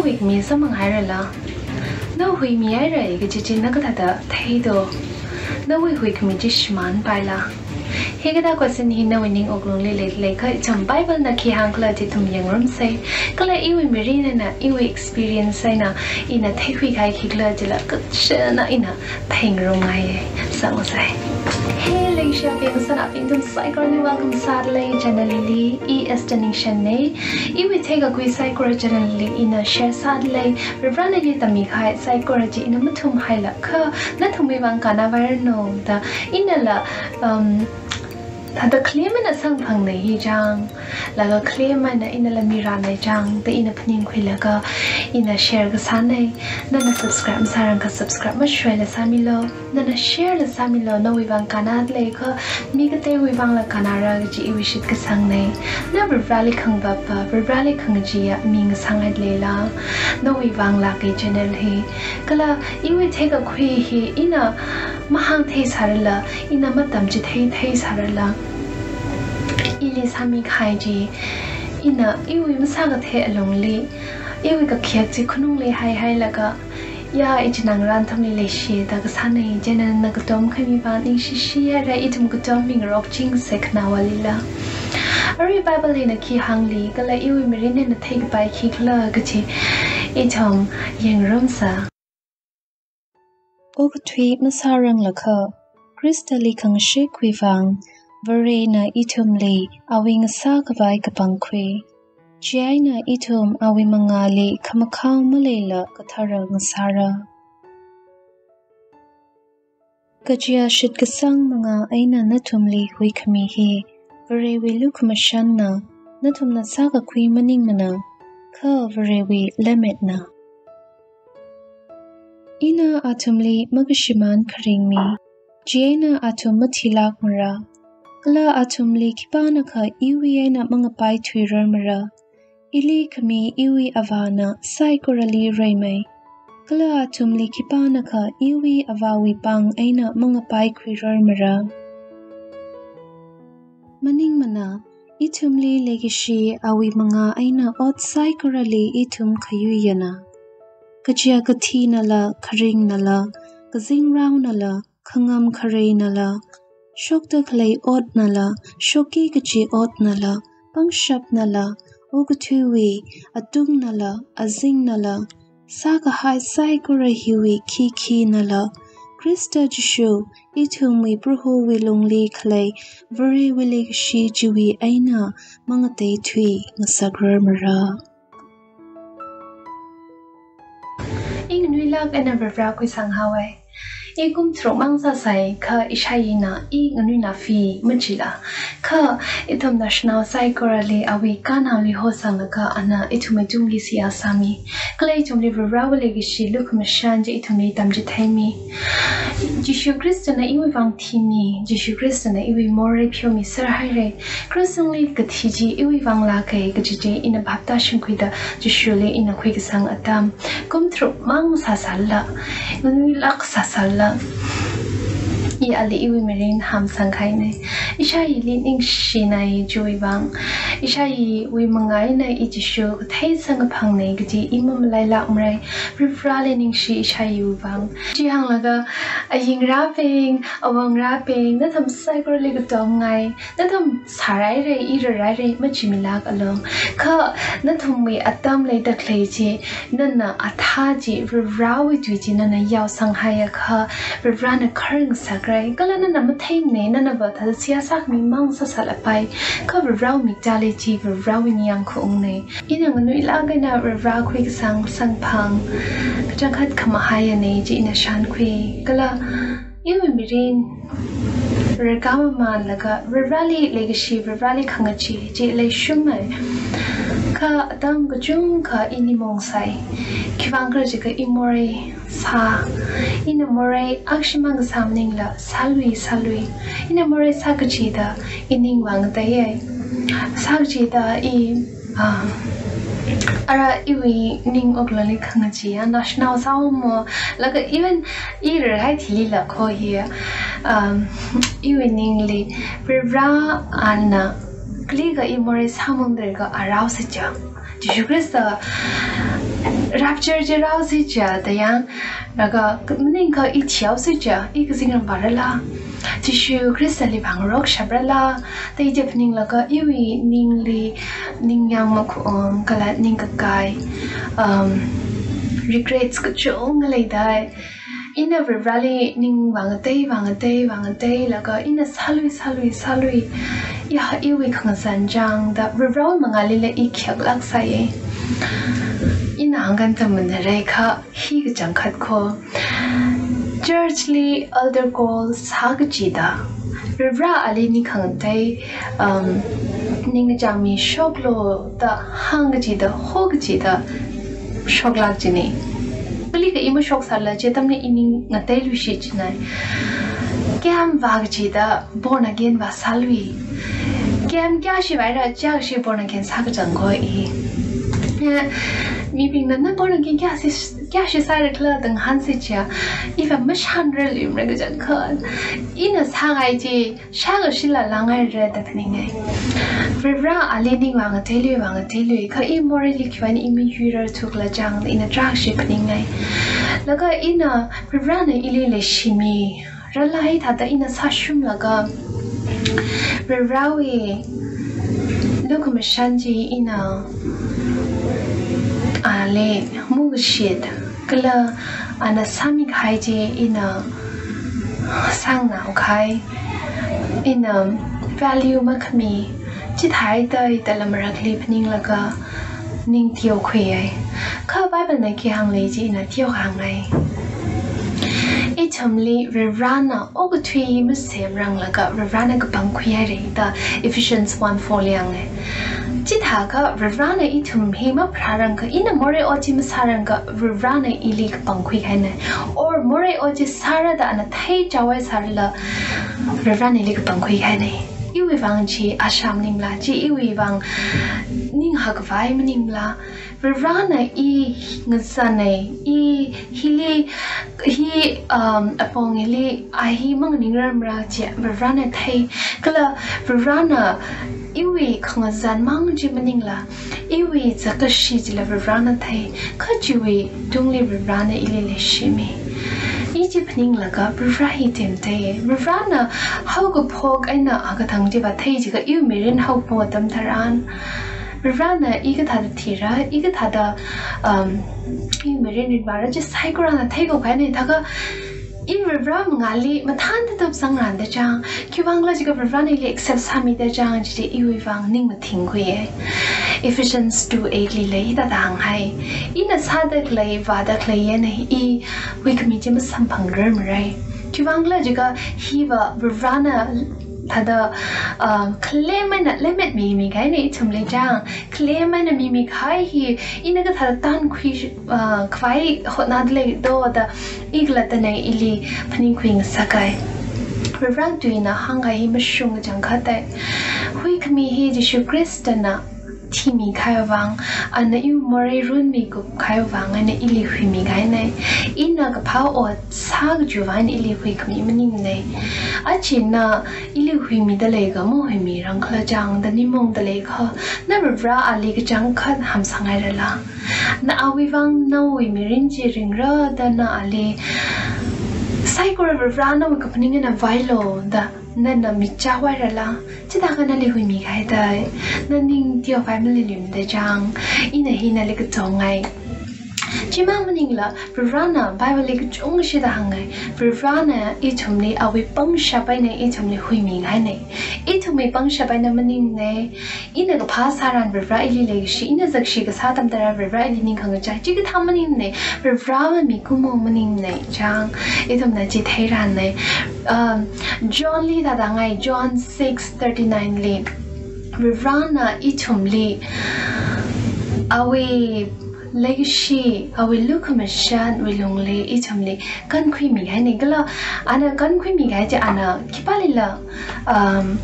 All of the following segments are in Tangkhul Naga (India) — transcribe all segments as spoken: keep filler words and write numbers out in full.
Huikhami sāmang hairala? Na huimihaira kaji chi na kathāda theido? Nawui huikhami chi shimānpaila? Hikathā question hi nawui ning wuklungli leilakha, ithum Bible na khi hāngkhala chi ithum yangrumsei. Kala iwui mirin eina, iwui experience eina ina theikhui kahai khikhala chila kachina ina phāngarumngaiye. Sāngasei. Hey, leishiyabing, sanabing, nathum saikorali welcome sādalei channel hili. I Esther Ningshen nei. Iwui theikakhui saikora channel li ina share sādalei. Varivarāna ina tammi kahai saikora chi ina mathumhailakha nathumwui vang kannavairanu da inala, um, thāda claim eina samphang nei hi chang, laga claim eina inala mirānei chang da ina phaningkhuilaga ina share kasānei. Nana subscribe masārangakha subscribe mashoila sāmilu. Nana share la sāmilu, nawui vang kannadalei kha mi kateiwui vangla kannara kaji iwui shitkasangnei. Na Varivarāli khangapapa, Varivarāli khangacheeya mi ngasāngaidaleila, nawui vang lāka channel hi. Kala iwui theikakhui hi ina mahāngthei sārala, ina matamchithei thei sārala, ili sāmi kahai chi, ina iwui masākathei alungli, iwui kakhayak chi khanungli haihailaga, ya, ichināngarā nathumli leishiya da kasānei. China nana katom khami vang ningshishihaira, ithum katom mingarokchingsa khanaowalila. Arui Bible eina khi hāngli, kala iwui mirin eina theikapai khikhala kaji ithum yangrumsa. Okathui masāranglakha, Khristali khangashewui vang, Varena ithumli awui ngasākhavai kapangkhui. Chieina ithum awui mangāli khamakhao maleila kathara ngasāra. Kaja shitkasang mangā eina nathumli huikhami hi Varewui lukhamashanna, nathumna sākakhui maningmana, kha Varewui lemmetna. Ina athumli makashimān kharing mi, chieina athum mathilākmara, kala athumli khipānakha iwui eina mangapaithuirarmara. Ili khami iwui Avāna saikorali reimei, kala athumli khipānakha iwui Avāwui pāng eina mangapaikhuirarmara. Maningmana, ithumli leikashi awui mangā eina ot saikorali ithum khayuiyana. Kaja kathinala, kharingnala, kazingraonala, khangam khareinala, shokda khalei otnala, shokki kachi otnala, pangshapnala, okathuiwui atungnala, azingnala, sākahai saikora hiwui khikhinala, Khrista Jishu, ithumwui Prohowui lungli khalei Varewui leikashi chiwui eina mangateithui ngasakrarmara. I nganuilāk eina Varivarā khuisanghaowei. I kum tharuk mang sāsai, kha ishāyina i nganuinā fi machila. Kha ithum naoshinao saikorali awui kannaoli hosanglaga ana ithumwui tungli seihā sāmi. Kala ithumli Varivarāwui leikashi lukhamashan chi ithumli tamchitheimi. Jishu Khristana iwui vang thimi, Jishu Khristana iwui morei pheomiserhaira. Krush tungli kathi chi iwui vang lāka kaji chi ina bhap tāshingkhuida Jishuli ina khuikasang atam kum tharuk mang sāsālala, nganuilāk sāsālala, i ali iwui mirin hamsangkahaina. Ishāyili ningshinai chiwui vang. Ishāyiwui mangā eina i Jishu kathei samkaphangna kaji i mamalailākmara. Varivarāli ningshi ishāyiwui vang. Chi hānglaga, ayingrabing, awangrabing, nathum saikorali katomngai, nathum sārhaira, i rārhaira, machimilākalu. Kha nathumwui atam leida khalei chi, nana athā chi, Varivarāwui tui chi nana yaosang haiakha, Varivarāna kharing sākrai. Kala nana matheimana, nana va thāda seihā sākhami mang sāsālapai. Kha Varivarāwui miktāli chi, Varivarāwui ningyāng khaungna. Ina nganuilāk eina Varivarā khuikasang samphang kachangkhat khamahaiana chi ina shānkhui. Kala iwui mirin rarkā mamānlaga Varivarāli leikashi, Varivarāli khangachee chi leishumma. Kha atam kachungkha i ningmongsai. Khiwuivang khala jiakha i morei sā. Ina morei akshimang kasā maningla sālui, sālui. Ina morei sākacheeda i ning vāngateiya. Sākacheeda i, ah, ara iwui ning wuklungli khangacheeya, naoshinao sāhaomo, laga even i rārhai thilila kho hi, um, iwui ningli Varivarā ana kalikha i morei sāmamdalei kha a rao sācha. Jishu Khrista Rapture chi rāhaosi chiya da yang, laga maningakha i thihaosi chiya, i kazingram vārala, Jishu Khristali vāngarokshap rala, da i chi phaninglaga iwui ningli ningyāng makhuong kala ningkakai, um, regrets kachungkha leidalei. Ina Varivarali ning vāngatei, vāngatei, vāngateilaga ina sālui, sālui, sālui, ya, iwui khangazan chang da Varivarawui mangālila i khayaklāk sāya. Ina hāngkhanang tamna rei kha, hi kachangkhat kho. Church li altar call sā kachida, Varivara ali ning khangatei, um, ningchāngmi shoklu da hāng kachida, ho kachida, shoklāk china. Kali kha i mashok sālala chi atamli i ning ngateiluishit china. Camp vā kachida born again vāsālui. Camp kayākha vāra, chiyākha born again sākachang kho i. Eh, mibingna na born again kayākha, kayākha sārakhala da ngahānsi chiya, iva mashānrarluimara kachangkhat. Ina sāngai chi, shākashila lāngaira da phaninga. Varivara ali ning vāngateilui, vāngateilui, kha i moreili khiwuivang i miyuirarthukhala chang da ina tarākha phaninga. Laga ina Varivarana ili leishimirala hithāda ina sāshunglaga, Varivarawui lukhamashan chi ina ali makashit, kala ana sāmikahai chi ina sānganākahai, ina value makhami, chithāda i tala marakli phaninglaga ning teokhuiya. Kha Bible na khi hānglei chi ina teokhangai. Ithumli Varivarana okathui masemranglaga Varivarana kapangkhuihaira da Ephesians one four li hānga. Chithākha Varivarana ithum hi mapharārangkha, ina morei ot chi masārangkha Varivarana ili kapangkhuikahaina. Or morei ot chi sāra da ana theichaowai sārala Varivarana ili kapangkhuikahaina. Iwui vang chi asha maningla, chi iwui vang ning hakkhavai maningla, Varivarana i ngazana, i hili, hi, um, apong hili a hi manganingrarmara chi Varivarana thei. Kala Varivarana iwui khangazan mang chi maningla, iwui zakkashi chila Varivarana thei. Kha chiwui tungli Varivarana ili leishimi. I chi phaninglaga Varivara hi temtei. Varivarana haokaphok eina akatang chiva thei jiakha iwui mirin haokaphok atam tharan, Varivarana i kathāda thira, i kathāda, um, iwui mirin ringvāra chi saikorana theikokahaina. Thākha i Varivara mangāli mathān tatup zangranda chang, khiwuivang khala jiakha Varivarana ili accept sāmida chang, chi chi iwui vang ning mathingkhuiya. Ephesians two eight lila hithāda hānghai. Ina sāda khalei, vāda khalei eina i huikhami chi masamphangrarmara. Khiwuivang khala jiakha hiva Varivarana thāda, uh, khalem eina lemmet mimikahaina ithumli chang. Khalem eina mimikahai hi ina kathāda tankhui, uh, khavai hotnadalei do da i khalattana ili phaningkhuingasakai. Varivarana tuina hāngkahai hi mashung kachangkhatta. Huikhami hi Jishu Khristana thimikahai vang, ana iwui morei runmikupkahai vang eina ili huimikahaina. Ina kaphā ot sā kajiwui vang ili huikhami maningmana. Achina ili huimida leiakha mahuimirangkhala chang da ning maungda leiakha, na Varivara ali kachangkhat hamsanghairala? Na awui vang nawui mirin chi ringra da na ali saikora Varivara nawui kaphaning eina vālu da nana michā hairala? Chithākha nali huimikahai da na ning teokhavai maleilui mada chang, ina hi nali kachongai. Chimang maningla, Varivarana Bible li kachungkha shida hāngngai. Varivarana ithumli awui pangshap eina ithumli huimikahaina. Ithumwui pangshap eina maningmana. Ina kaphā sāran Varivara ili leikashi, ina zakkashi kasā atam tharan Varivara ili ning khangachei, chikathā maningmana. Varivara mikumo maningmana chang, ithumna chi theirana. Um, John li thāda hāngai, John six thirty-nine li, Varivarana ithumli awui leikashi, awui lukhamashanwui lungli ithumli kankhuimikahaina. Kala ana kankhuimikahai chi ana khipālila, um,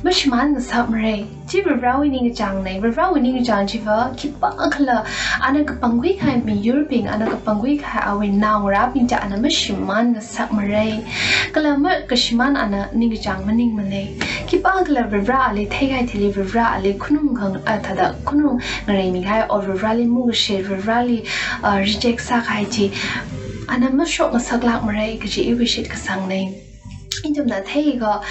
mashimān ngasakmara. Chi Varivarawui ningkachāngnei. Varivarawui ningkachāng chiva khipākhala ana kapangkhui kahai miyurbing, ana kapangkhui kahai awui naongarābing chi ana mashimān ngasakmara. Kala ma kashimān ana ningkachāng maningmanei. Khipākhala Varivarali theikahai thili Varivarali khanung khang, ah, thāda khanung ngareimi kahai, or Varivarali mukashe, Varivarali, ah, reject sākahai chi ana mashok ngasaklākmara kaji iwui shitkasangnei. Ithumna theikha,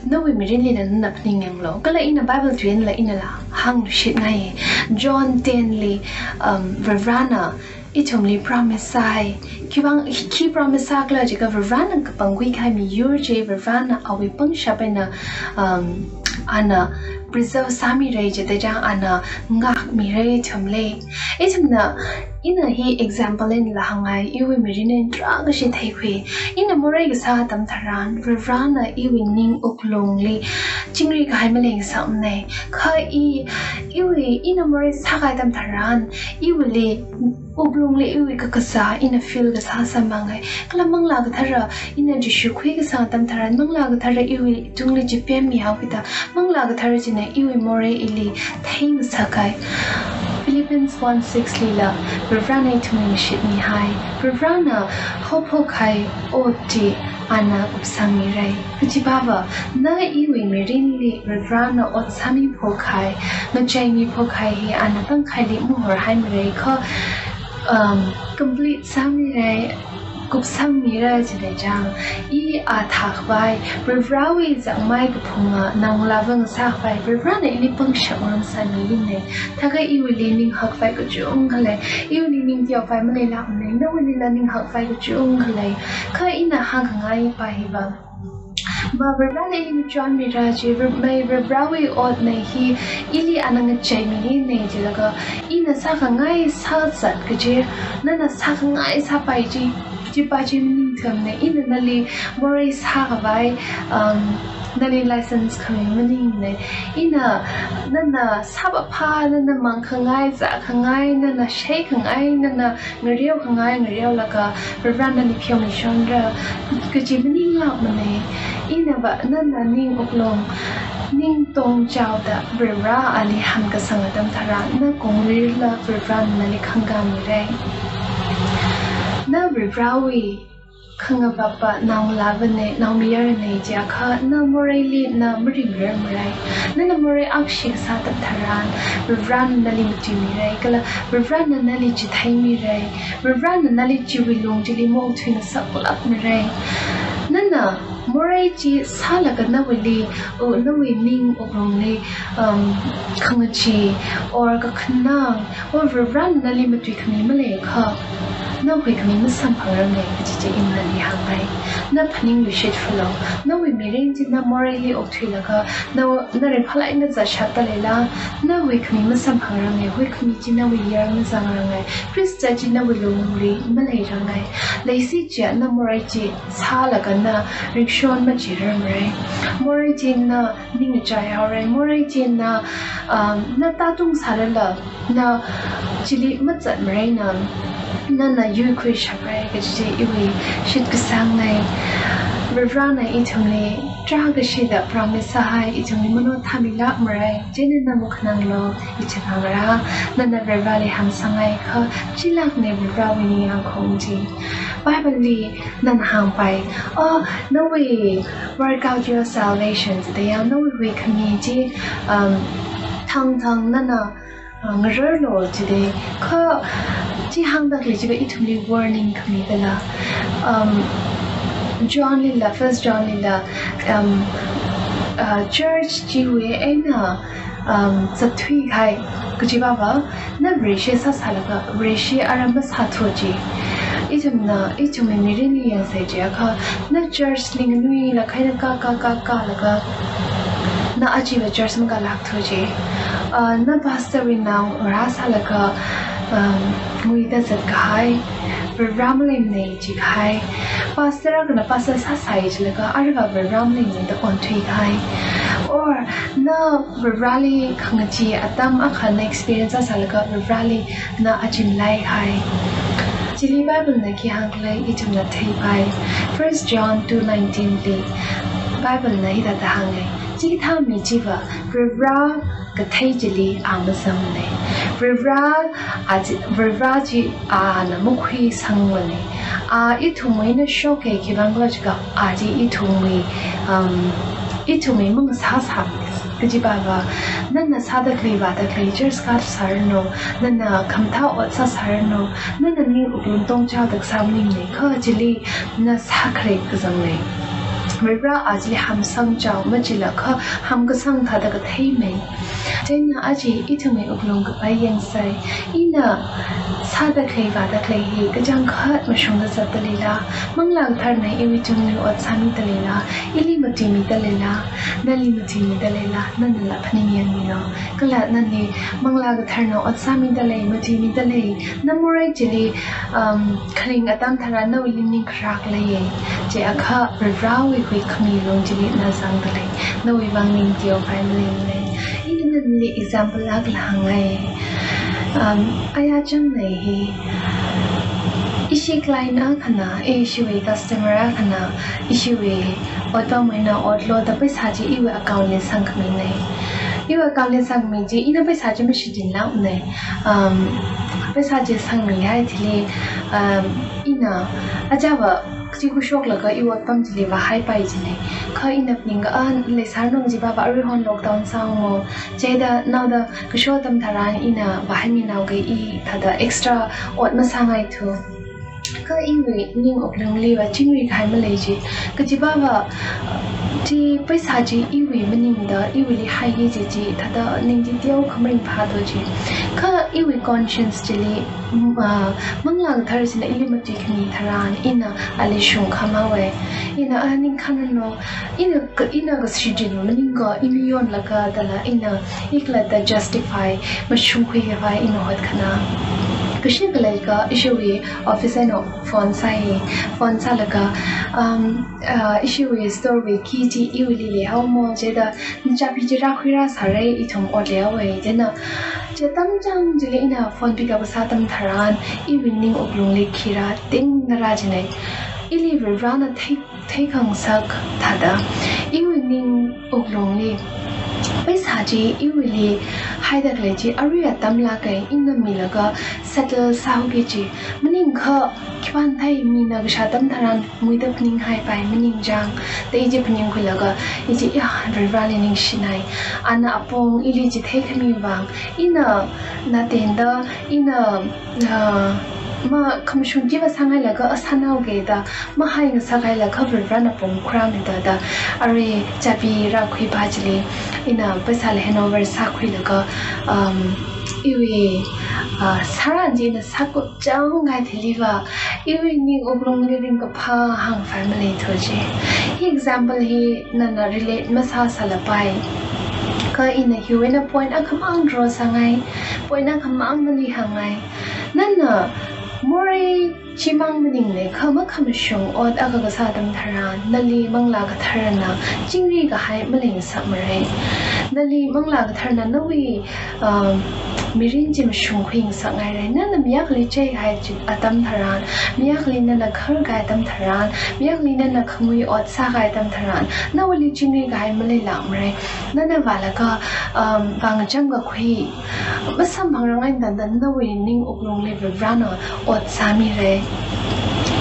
nawui mirinli nana phaningyanglu. Kala ina Bible tuinla inala hāngluishitngai. John ten li, um, Varivarana ithumli promise sāi. Khivang, khi promise sākhala jiakha Varivarana kapangkhui kahai miyur chi Varivarana awui pangshap eina, um, ana preserve sāmira, chithāda chang ana ngākmira ithumli. Ithumna, ina hi example einala hāngngai, iwui mirin eina tarākha shi theikhui. Ina morei kasā atam tharan, Varivarana iwui ning wuklungli chingri kahai maleingasakmanei. Kha i, iwui, ina morei sākahai atam tharan, iwuili wuklungli iwui kakazā ina feel kasā sāmāngai. Kala Manglā Kathara, ina Jishu khuikasang atam tharan, Manglā Kathara iwui tungli chipemmihaokida, Manglā Kathara china iwui morei ili theingasakkai. Philippians one six lila Varivarana ithumli ngashitmihai. Varivarana haophok kahai ot chi ana kupsangmira. Kajiva, na iwui mirinli Varivarana ot sāmiphok kahai, ngacheimiphok kahai hi ana tangkhaili mahorhaimara kha, um, complete sāmira, kupsangmira chithāda chang. I athā khavai, Varivarawui zakmai kaphunga naongalāva ngasā khavai, Varivarana ili pangshap ngarumsāmimanei. Thākha iwuili ninghak khavai kachungkha lei, iwuili ningteo khavai maleilākmanei, nawuilila ninghak khavai kachungkha lei. Kha ina hāngkhangai pa hiva, ma Varivarana ili ngachonmira chi, Var-, mai Varivarawui otnei hi, ili ana ngacheiminei jilaga, ina sākhangai sāzat kaji, nana sākhangai sāpai chi, chipa chi maningthuimanei. Ina nali morei sākhavai, um, nali license khami maningnei. Ina nana sāvāphā, nana mangkhangai, zākhangai, nana sheikhangai, nana ngareokhangai ngareolaga Varivarana nali pheomi shonra kaji maninglākmanei. Inava nana ning wuklung, ning tongchaoda Varivarali hamkasang atam tharan, na kongrirla Varivarana nali khangkāmira. Na Varivarawui khangavapa naongalāvanei, naomayaranei jiakha, na moreili na maringrarmara. Nana morei akshi kasā atam tharan, Varivarana nali matuimira, kala Varivarana nali chitheimira, Varivarana nali chiwui lung chili maokthuingasaklākmara. Nana morei chi sālaga nawuili, o, nawui ning wuklungli, um, khangachee, or kakhanang, or Varivarana nali matuikhami maleiakha, na huikhami masamphangrarmara kaji chi ina nali hāngngai. Na phaningluishit phalo, nawui mirin chi na moreili okthuilaga, na, na ringphālāk eina zatshatda leila, na huikhami masamphangrarmara, huikhami chi nawui yar mazangrarmara, Khrista chi nawui lungli maleirarmara. Leishi chiakha na morei chi sālaga na ringshon machirarmara. Morei chi na ningchai haora, morei chi na, um, na tātung sālala, na chili mazatmara, na, nana yuikhuishapra kaji chi iwui shitkasangnei. Varivarana ithumli tarākha shida promise sāhai, ithumli manothāmilākmara. Chieina na makhananglu, ichānao ngarā, nana Varivarali hamsangakha, chilāknei Varivarawui ningyāngkhong chi. Bible li nana hāngpai, oh, nawui, work out your salvation, chithāda ya, nawui huikhami chi, um, thangthang nana, uh, ngararlu chithāda. Kha chi hāngda khalei chiva ithumli warning khami dala. Um, John lila, First John lila, um, uh, church chiwui eina, um, zatthuikahai, kajiva, na Vareshi sāsālaga Vareshi aram masāthu ji. Ithumna, ithumwui mirinli yangsei jiakha, na church li nganuilakha eina ka, ka, ka, kalaga, na achiva church makālākthu ji. Ah, na pastor wui naongarā sālaga, um, nguida zatkahai, Varivara maleimanei jikahai. Pastor akhana pastor sāsai jilaga, arava Varivara maleimanei da onthuikahai. Or, na Varivarali khangachee atam akha na experience sāsālaga Varivarali na achi malaikahai. Chili Bible na khi hāngkhala ithumna theipai. First John two nineteen li Bible na hithāda hānga. Chithā mi chiva Varivara kathei chili a mazangmana. Varivara a chi, Varivara chi ana makhuisangmana. A ithumwui eina shoka, khiwuivang khala jiakha a chi ithumwui, um, ithumwui mangasāsāmana. Kajiva va, nana sāda khalei vāda khalei, church kāsāranu, nana khamathā ot sāsāranu, nana ning wuklung tongchaoda kasā maningmana, kha chili na sākhare kazangna. Varivara a chili hamsangchao, machila kha hamkasang thāda katheimana. Chieina aja ithumwui wuklung kapai yangsa. Ina sāda khalei vāda khalei hi kachangkhat mashungda zatda leila, Manglā Katharana iwui tungli ot sāmida leila, ili matuimida leila, nali matuimida leila, nanala phaningyangmilu. Kala nali Manglā Katharana ot sāmida lei, matuimida lei, na morei chili, um, kharing atam tharan nawuili ning kharak leiya. Chiakha Varivarawui huikhami lung chili na zangda lei. Nawui vang ning teokhavai maleimana. Ina nali example akha hāngngai. Um, aya chang nei hi. Ishi client akhana, ishiwui customer akhana, ishiwui otpamwui eina ot loda paisa chi iwui account li sangkhamina. Iwui account li sangkhami chi, ina paisa chi mashichinlākmana. Um, paisa chi sangmihai thili, um, ina ajava chi khuishoklaga iwui otpam chili vāhaipai jina. Kha ina phaninga, a, leisāranu jiva va aruihon lockdown sāhaomo. Chieina naoda kashok atam tharan ina vāhaiminao kha i thāda extra ot masāngaithu. Kha iwui ning wuklungli va chingri kahai malei ji. Kajiva va, chi paisa chi iwui maningda, iwuili haiya ji chi, thāda ning chi teokha maringphāthu ji. Kha iwui conscience chili, mm, ah, Manglā Kathara china ili matuikhami tharan, ina ali shungkhamhaowa. Ina, a, ning khanano, ina ka, ina kashichin maningakha, i mayonlaga dala, ina ikhalatta justify mashungkhui khavai ina hotkhana. Kashi khalei kha ishiwui office eina phone sāi, phone sālaga, um, uh, ishiwui store wui key chi iwuili leihaomo, chieina chabi chi rākhuirāsāra, ithum ot leihaowa, chieina chi atam chang chili ina phone pick up sā atam tharan, iwui ning wuklungli khi rātingda rā jina. Ili Varivarana thei, theikhangasak thāda, iwui ning wuklungli paisa chi iwuili haida khalei chi arui atamlāka, ina milaga settle sāhaoki ji. Maningakha khipāna thei, mina kashā atam tharan nguida phaninghaipai, maning chang, da i chi phaningkhuilaga, i chi, ya, Varivarali ningshinai. Ana apong ili chitheikhamivang, ina natenda, ina, ah, makhamashung chiva sāngailaga a sānao kida, mahai ngasakhailaga Varivarana pong khuirāmida da, arui chabi rākhuipa chili, ina paisali handover sākhuilaga, um, iwui, ah, sāran chi ina sākup chang kahai thiliva, iwui ning wuklungli ringkaphā hāngkhavai maleithu ji. Hi example hi nana relate masāsālapai. Kha ina hiwui eina point akhamang draw sāngai, point akhamang nali hāngngai. Nana morei chimang maningla, kha makhamashung ot akha kasā atam tharan, nali Manglā Katharana chingri kahai maleingasakmara. Nali Manglā Katharana nawui um, mirin chi mashungkhuingasakngaira. Nana mi akhali cheihai chi atam tharan, mi akhali nana kharkahai atam tharan, mi akhali nana khangui ot sākahai atam tharan, nawuili chingri kahai maleilākmara. Nana vālaga, um, vāngacham kakhui, masamphang rangai tangda nawui ning wuklungli Varivarana ot sāmira.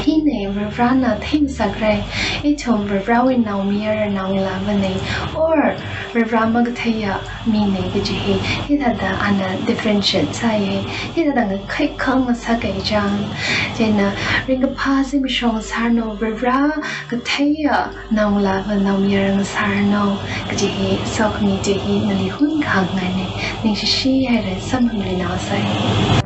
Hina Varivarana theingasakra. Ithum Varivarawui naomayara naongalāvana. Or Varivara makatheiya mina kaji hi, hithāda ana differentiate sāya, hithāda ngakhaikhangasaka chang. Chieina ringkaphā zimiksho ngasāranu, Varivara katheiya naongalāva naomayara ngasāranu, kaji hi sokhami chi hi nali hun kahāngngaina. Ningshishihaira, samphangluinao sai.